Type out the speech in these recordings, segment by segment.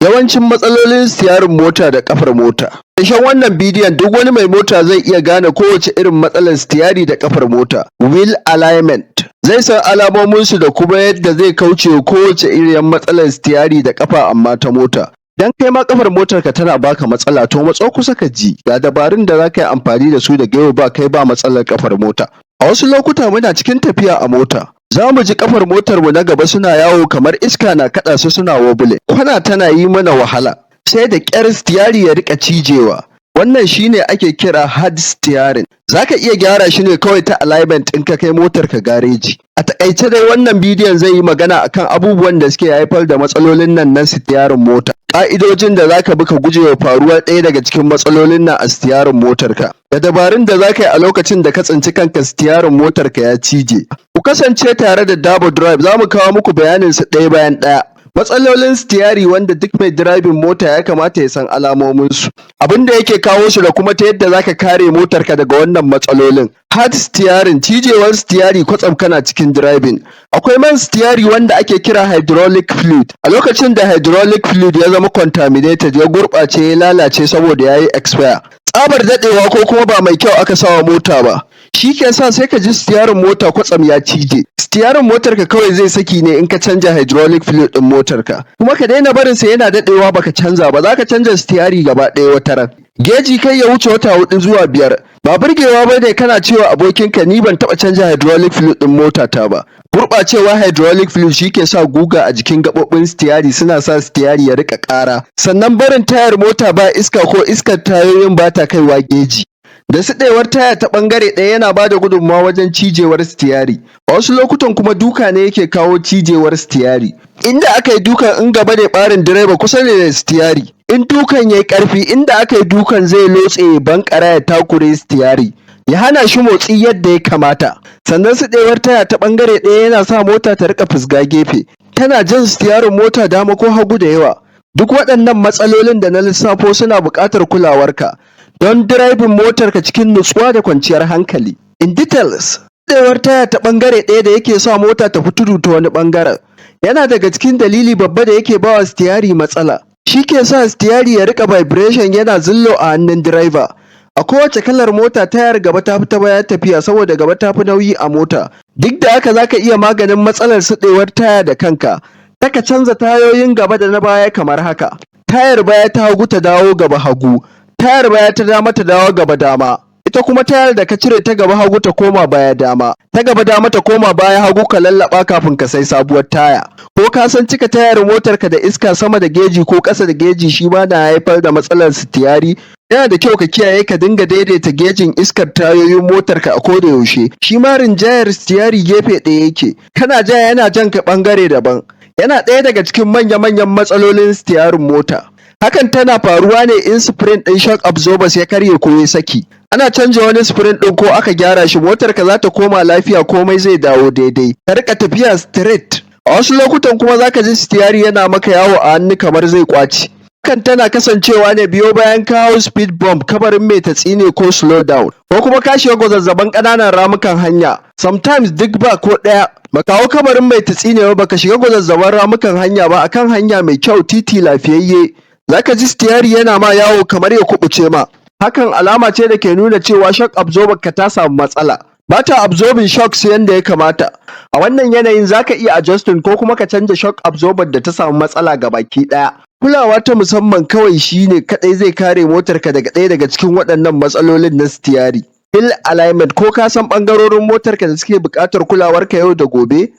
Yawancin matsalolin sitiyarin mota da ƙafar mota. Ƙarshen wannan bidiyon, duk wani mai mota zai iya gane kowace irin matsalar sitiyari da ƙafar mota, wheel alignment, zai san alamominsu da kuma yadda zai kaucewa kowace iriyar matsalar sitiyari da ƙafa, amma ta mota. Idan kai ma ƙafar motarka tana baka matsala, to matso kusa ka ji ga dabarun da za ka yi amfani da su daga yau ba kai ba matsalar ƙafar mota. A wasu lokuta muna cikin tafiya a mota, za mu ji ƙafar motarmu na gaba suna yawo kamar iska na kaɗa su, suna wobbling, kwana tana yi mana wahala, sai da ƙyar sitiyari ya riƙa cijewa. Wannan shi ne ake kira hard steering. Za ka iya gyara shi ne kawai ta alignment in ka kai motarka gareji. A taƙaice dai, wannan bidiyon zai yi magana akan abubuwan da suke haifar da matsalolin nan na sitiyarin mota, ƙa'idojin da za ka bi ka gujewa faruwar ɗaya daga cikin matsalolin nan a sitiyarin motarka, da dabarun da za ka yi a lokacin da ka tsinci kanka sitiyarin motarka ya cije. Ku kasance tare da Dabo Drive, za mu kawo muku bayanin su ɗaya bayan ɗaya. Matsalolin sitiyari wanda duk mai driving mota ya kamata ya san alamominsu, abin da yake kawo su, da kuma ta yadda za ka kare motarka daga wannan matsalolin. Hard steering, cijewar sitiyari kwatsam kana cikin driving. Akwai man sitiyari wanda ake kira hydraulic fluid. A lokacin da hydraulic fluid ya zama contaminated, ya gurɓace, ya lalace saboda ya yi expire, tsabar daɗewa, ko kuma ba mai kyau aka sawa mota ba, shi ke sa sai ka ji sitiyarin mota kwatsam ya cije. Sitiyarin motarka kawai zai saki ne in ka canja hydraulic fluid ɗin motarka, kuma ka daina barinsa yana daɗewa baka canza ba. Za ka canza sitiyari gaba ɗaya wataran. Geji kai ya wuce wata 4 zuwa 5. Ba burgewa ba ne kana cewa abokinka, "Ni ban taɓa canja hydraulic fluid ɗin motata ba." Gurɓacewar hydraulic fluid shi ke sa guga a jikin gaɓoɓin sitiyari, suna sa sitiyari ya riƙa ƙara. Sannan barin tayar mota ba iska, ko iskar tayoyin ba ta kaiwa geji, da siɗewar taya ta ɓangare ɗaya, yana bada gudunmawa wajen cijewar sitiyari. A wasu lokutan kuma duka ne yake kawo cijewar sitiyari. Inda aka yi dukan, in gaba ne, ɓarin direba kusa ne da sitiyari. In dukan yayi ƙarfi, inda aka yi dukan zai lotse, ya banƙara, ya takure sitiyari, ya hana shi motsi yadda ya kamata. Sannan siɗewar taya ta ɓangare ɗaya yana sa mota ta riƙa fusga gefe, tana jan sitiyarin mota dama ko hagu da yawa. Duk waɗannan matsalolin da na lissafo suna buƙatar kulawarka don driving motarka cikin nutsuwa da kwanciyar hankali. In details, siɗewar taya ta ɓangare ɗaya da yake sa mota ta fi tudu ta wani ɓangaren yana daga cikin dalili babba da yake bawa sitiyari matsala. Shi ke sa sitiyari ya riƙa vibration, yana zullo a hannun driver. A kowace kalar mota, tayar gaba ta fi ta baya tafiya saboda gaba ta fi nauyi a mota. Duk da haka, za ka iya maganin matsalar siɗewar taya da kanka ta ka canza tayoyin gaba da na baya kamar haka: tayar baya ta hagu ta dawo gaba hagu, tayar baya ta dama ta dawo gaba dama, ita kuma tayar da ka cire ta gaba hagu ta koma baya dama, ta gaba dama ta koma baya hagu. Ka lallaɓa kafin ka sai sabuwar taya. Ko ka san cika tayar motarka da iska sama da geji ko ƙasa da geji shi ma na haifar da matsalar sitiyari? Yana da kyau ka kiyaye ka dinga daidaita gejin iskar tayoyin motarka a koda yaushe. Shi ma rinjayar sitiyari gefe ɗaya yake, kana ja yana jan ka ɓangare daban, yana ɗaya daga cikin manya-manyan matsalolin sitiyarin mota. Hakan tana faruwa ne in spring ɗin shock absorbers ya karye ko ya saki. Ana canja wani spring ɗin ko aka gyara shi, motarka za ta koma lafiya, komai zai dawo daidai, ka riƙa tafiya straight. A wasu lokutan kuma za ka ji sitiyari yana maka yawo a hannu kamar zai ƙwace. Hakan tana kasancewa ne biyo bayan ka hau speed bump, kabarin mai tatsine, ko slow down, ko kuma ka shiga gwazazzaban ƙananan ramukan hanya. Sometimes duk ba ko ɗaya, baka hau kabarin mai tatsine ba, baka shiga gwazazzaban ramukan hanya ba, akan hanya mai kyau, titi lafiyayye, zaka ji sitiyari yana ma yawo kamar ya kuɓuce ma. Hakan alama ce da ke nuna cewa shock absorber ka ta samu matsala, bata absorbing shocks yanda ya kamata. A wannan yanayin zaka iya adjusting ko kuma ka canza shock absorber da ta samu matsala gabaki ɗaya. Kulawa ta musamman kawai shine kaɗai zai kare motarka daga ɗaya daga cikin waɗannan matsalolin na sitiyari. Wheel alignment: ko ka san ɓangarorin motarka da suke buƙatar kulawarka yau da gobe?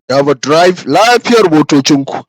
Dabo Drive, lafiyar motocinku.